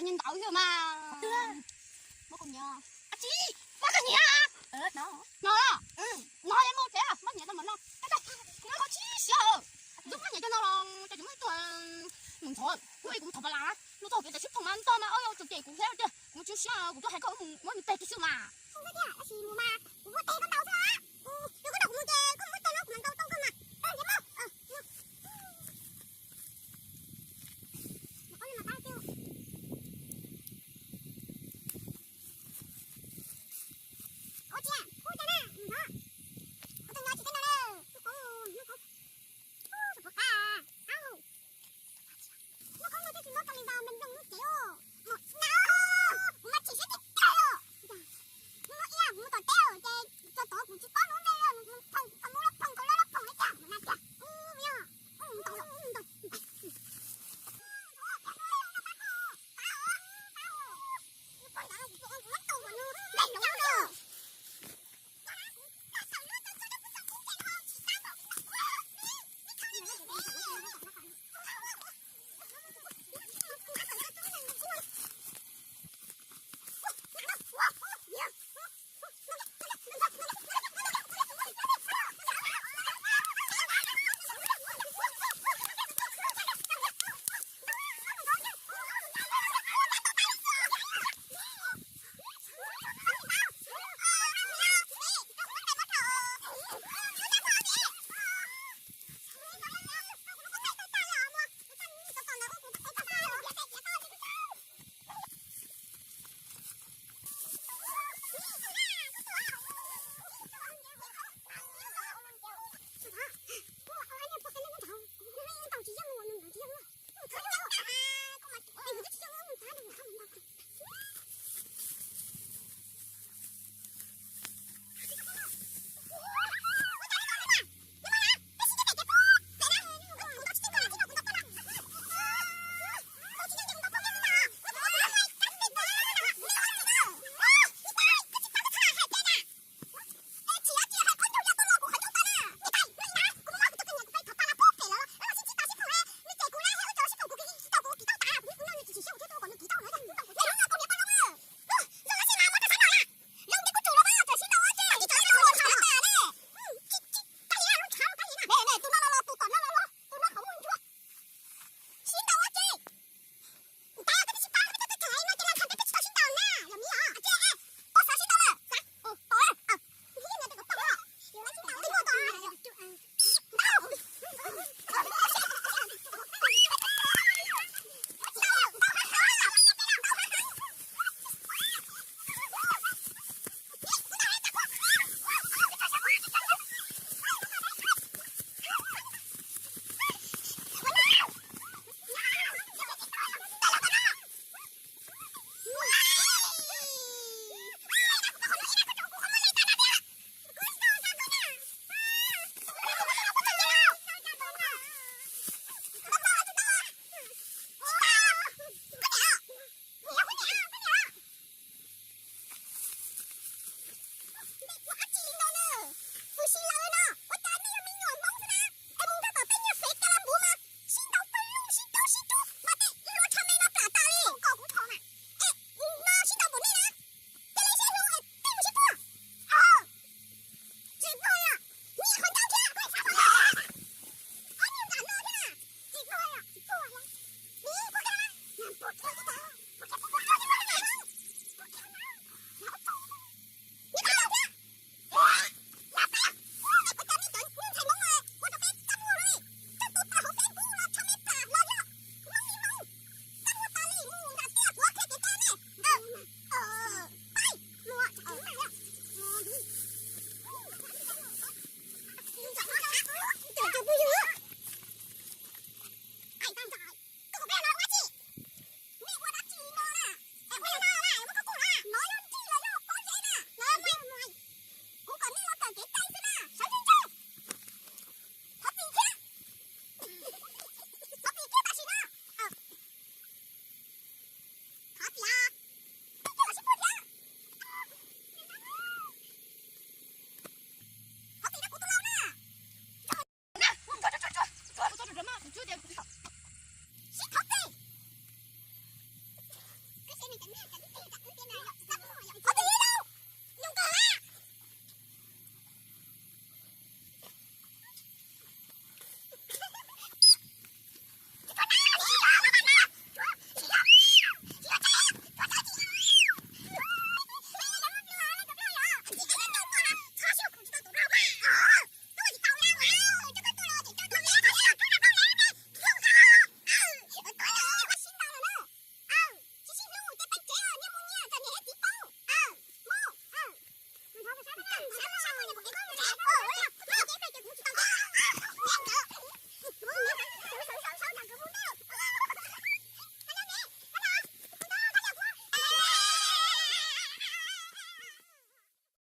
Nyias ntawd xwb mas. Muab koj nyiam. Tsis, muab koj nyiam. No, no, no, muab tsev, muab nyiam tau mas no. Kuv nyob koj tsis siav. Yog muab nyiam cov no los cov tsis muab tuag mus ntxov. Kuv kuv thov pas las, luag txog kev tas sib thooj mas ntog mas, o, tseem cem kuv thiab tiag. Kuv tsis siav, kuv tuaj hais koj mus muab nws teg kiag xwb mas. Tab sis mus mas kuv muab teg koj ntaus xwb. Yog koj nrog kuv mus ces